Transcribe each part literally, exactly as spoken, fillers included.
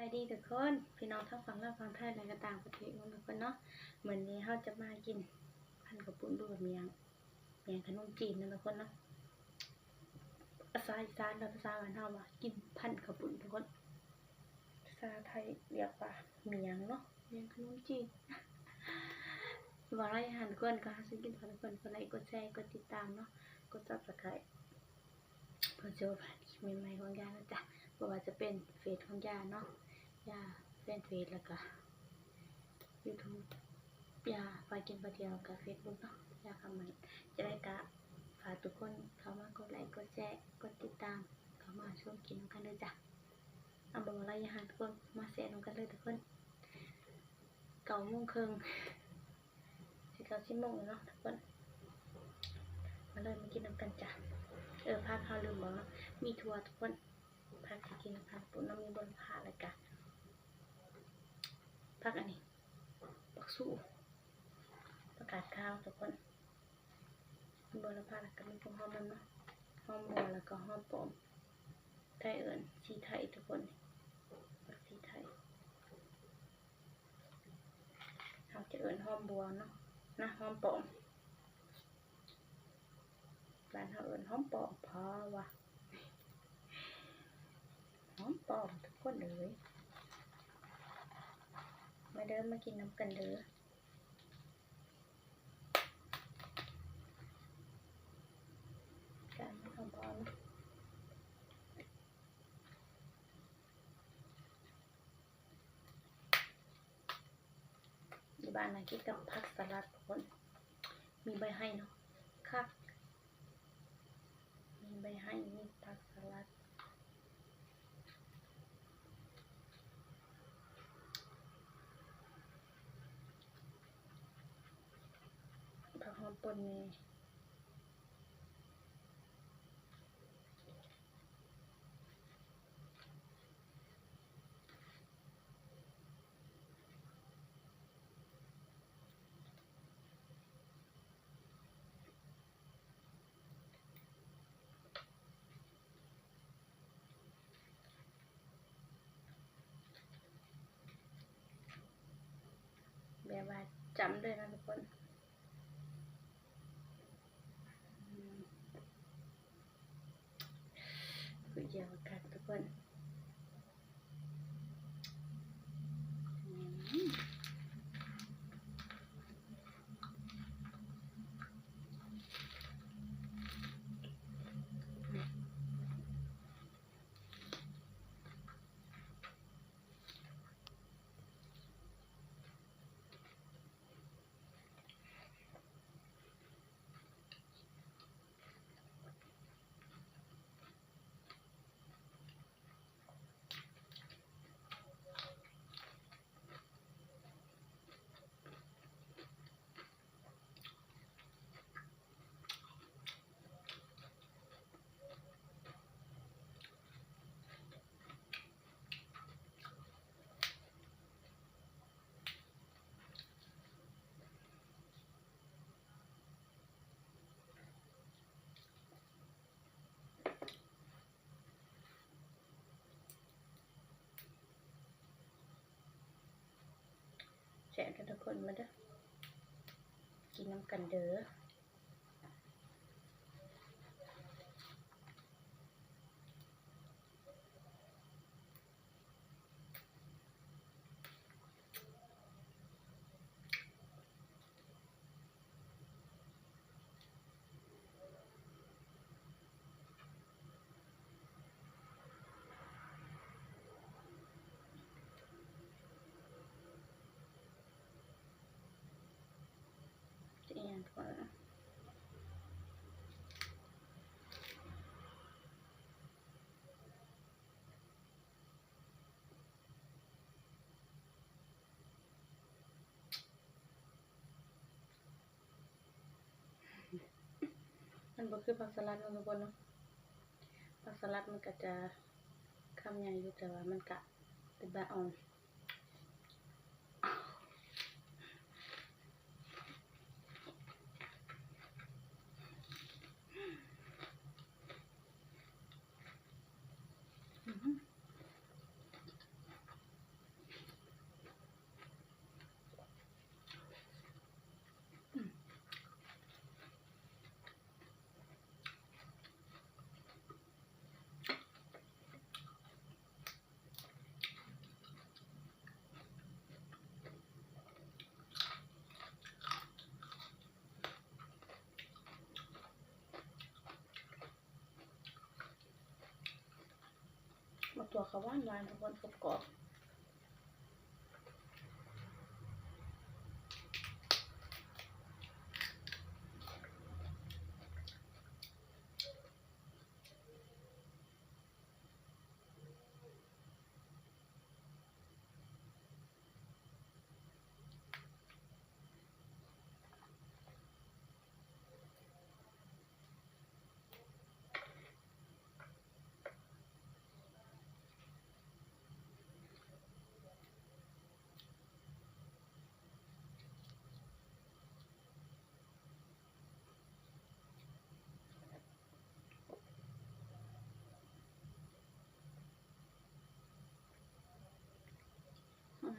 สวัสดีทุกคน พี่น้องทั้งฝั่งลาวฝั่งไทยและก็ต่างประเทศหมดทุกคนเนาะ มื้อนี้เฮาจะมากินพันข้าวปุ้นหรือว่าเมี่ยง เมี่ยงขนมจีนนั่นทุกคนเนาะ ภาษาอีสานและภาษาบ้านเฮาว่ากินพันข้าวปุ้นทุกคน ภาษาไทยเรียกว่าเมี่ยงเนาะ เมี่ยงขนมจีน ว่าหลายอาหารทุกคน ก็หาซื้อกินพาทุกคน กดไลค์ กดแชร์ กดติดตามเนาะ กด Subscribe เพื่อจะบ่พลาดคลิปใหม่ๆของย่านะจ๊ะ บ่ว่าจะเป็นเฟซของย่าเนาะ ย่าแฟนเฟซ แล้วก็ YouTube ย่าพากินพาเที่ยวกับ Facebook เนาะ ย่าคำใหม่ จะได้กะฝากทุกคนเข้ามากดไลค์ กดแชร์ กดติดตาม เข้ามาชมกินนำกันเด้อจ้ะ เอาบ่ว่าหลายอาหารทุกคน มาแซ่บนำกันเลยทุกคน เก้าโมงครึ่ง สิเข้าสิบโมงแล้วเนาะทุกคน มาเลยมากินนำกันจ้ะ เออ ผักเฮาลืมบอกเนาะ มีถั่วทุกคน ผักที่กินนำกัน ปุ้นเนาะ มีบนผักแล้วกะ ผักอันนี้ ผักสู้ ผักกาดขาวทุกคน มีบนผักแล้วกะมีพวกหอมมันเนาะ หอมบัวแล้วก็หอมป้อม ไทยเอิ้นสีไทยทุกคน ผักสีไทย เฮาจะเอิ้นหอมบัวเนาะ นะ หอมป้อม บ้านเฮาเอิ้นหอมป้อม เพราะว่า หอมป้อมทุกคนเอ้ย มาเด้อ มากินนำกันเด้อ การหอมป้อม อยู่บ้านนะกินกับผักสลัดทุกคน มีใบไฮ้เนาะ คัก มีใบไฮ้ มีผักสลัด ผักหอมป่นนี่ แบบว่าจำเลยนะทุกคน อืม คือเดียวกันทุกคน อืม แซ่บเด้อทุกคน มาเด้อ กินนำกันเด้อ จะอีหยังก่อนนะ มันบ่คือผักสลัดเนาะทุกคนเนาะ ผักสลัดมันก็จะคำใหญ่อยู่ แต่ว่ามันก็เป็นใบอ่อน อืม เอาตัวเขาหวานหวานทุกคนกรอบๆ อ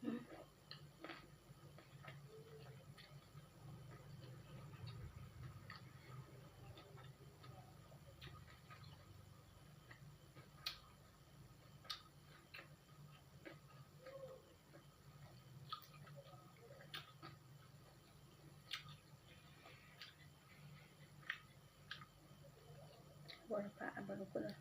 ืมบนฟ้าบนกุลา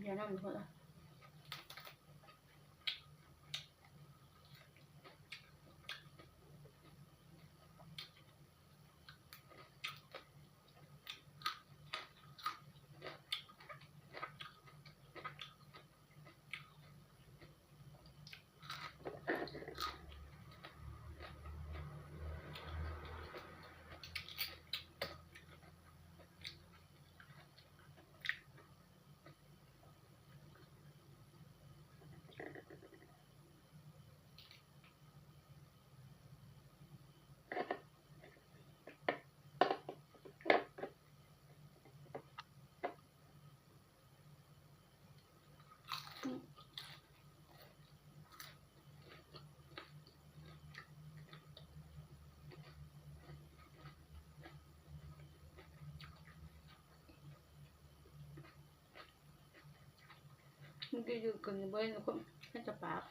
เดี๋ยวนั่งดูก่อนละ มันก็อยู่กันบ่อยนะ คนให้จะปาก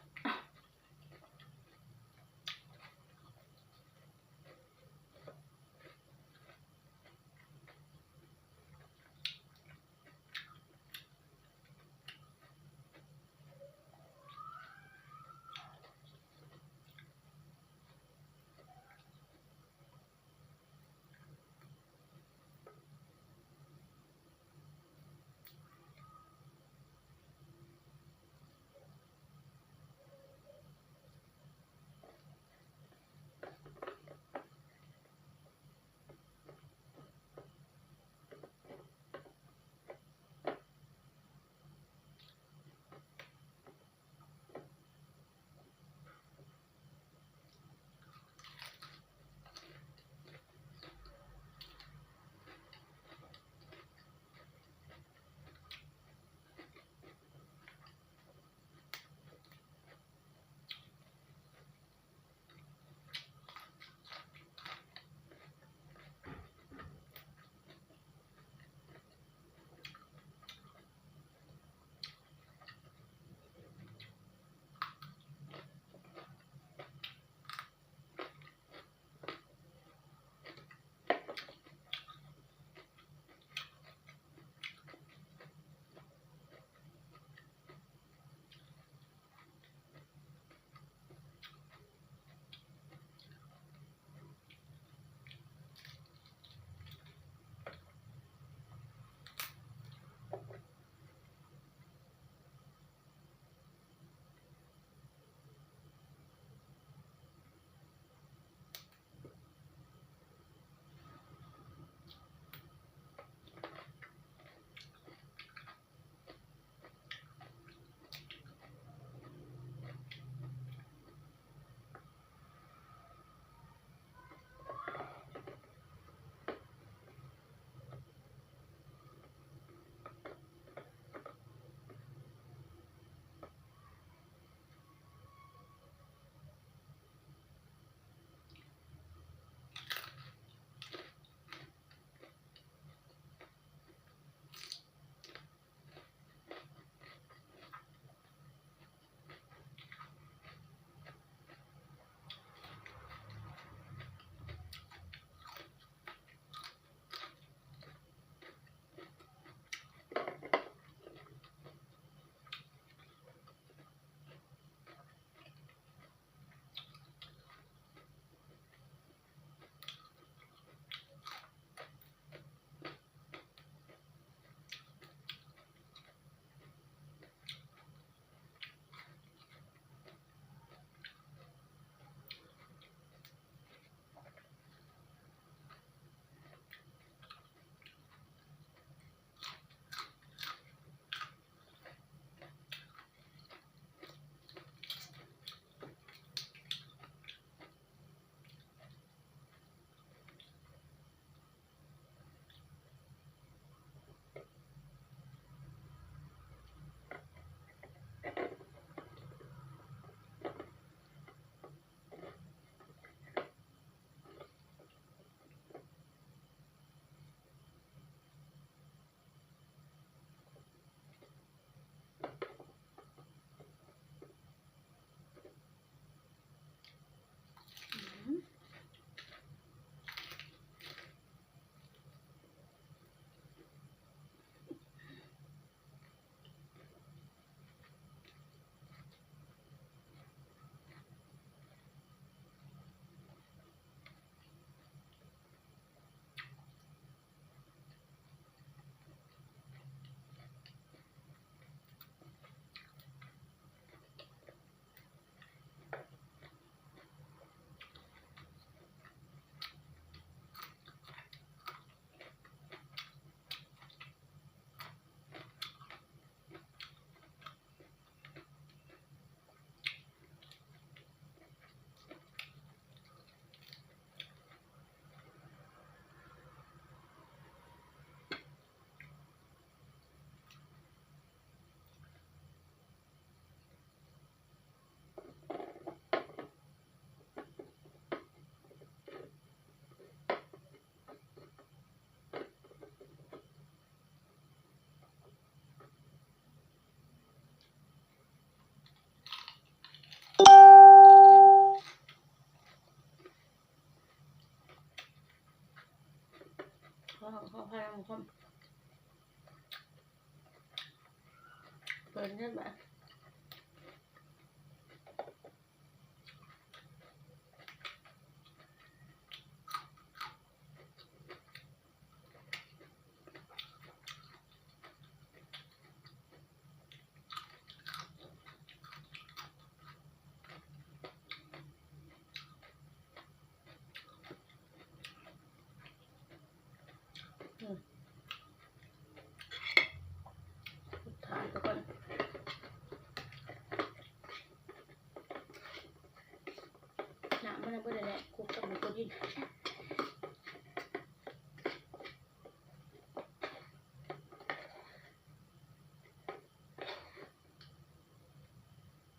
คลุกกับหมูตัวนี้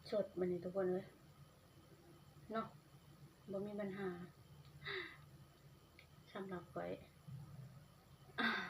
สดบัดนี้ทุกคนเอ้ย เนาะ บ่มีปัญหา สำหรับข้อย อืม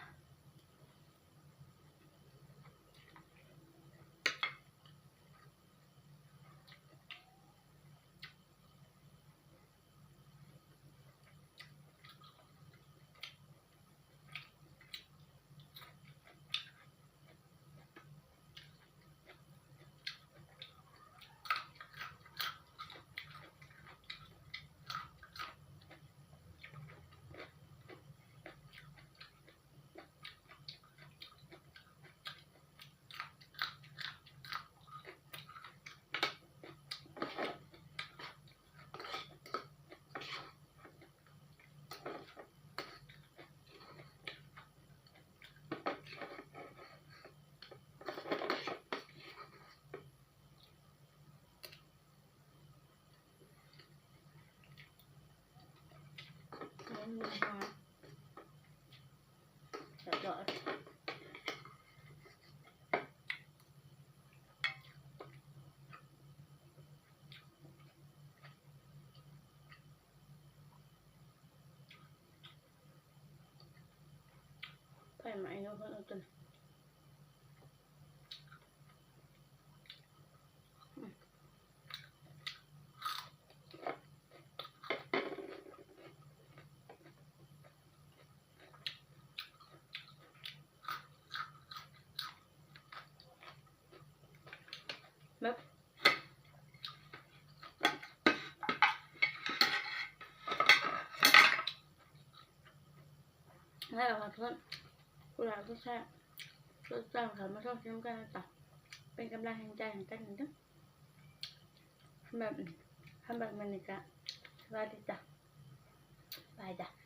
เรียบร้อย ไฟไหม้เนาะ เพิ่นเอาตัว แบบ แล้วก็เพิ่น ผู้ใดก็แซ่บ ก็จ้างเขามาชอบชิมกันนะจ๊ะ เป็นกำลังแรงใจให้กันเด้อ แบบ ทำแบบมันนี่จ้ะ สวัสดีจ้ะ บายจ้ะ